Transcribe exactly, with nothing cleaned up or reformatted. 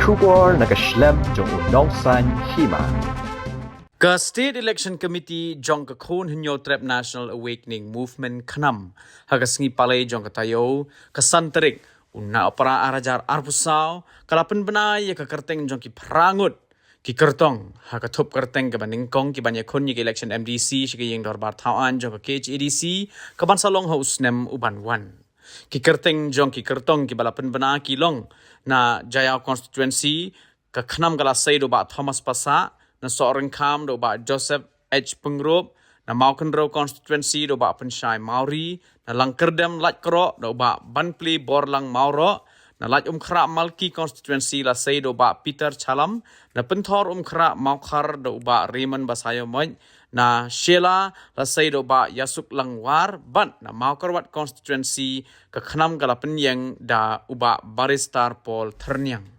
Khubor na ka shlem jong u nongsaiñ hima. Ka State Election Committee jong ka Khun Hynñiewtrep National Awakening Movement, KHNAM, ha ka sngi Palei jong ka taïew, ka san tarik u Naupra ar hajar arphew saw, ka la pynbna ïa ka kyrteng jong ki phra ngut ki kyrtong ha ka thup kyrteng kaba nyngkong kiban ïakhun ïa ka election M D C sha ka ïing dorbar thaw aiñ jong ka K H A D C kaban sa long ha u snem uban wan. Ki kyrteng jong ki kyrtong kiba la pynbna ki long na Jaïaw Constituency, ka KHNAM ka la sei da u Bah Thomas Passah, na Sohryngkham da u Bah Joseph H Pyngrope, na Mawkynrew Constituency da u Bah Pynshai Mawrie, na Langkyrdem Laitkroh da u Bah Banpli Borlang Mawroh, na Laitumkhrah Malki Constituency la sei da u Bah Peter Challam, na Pynthor Umkhrah Mawkhar da u Bah Raymond Basaiawmoit, na Shella la sei da u Bah Ïasuk Langwar, bad na Mawkyrwat Constituency ka KHNAM ka la pynïeng da u Bah Barrister Paul Thyrniang.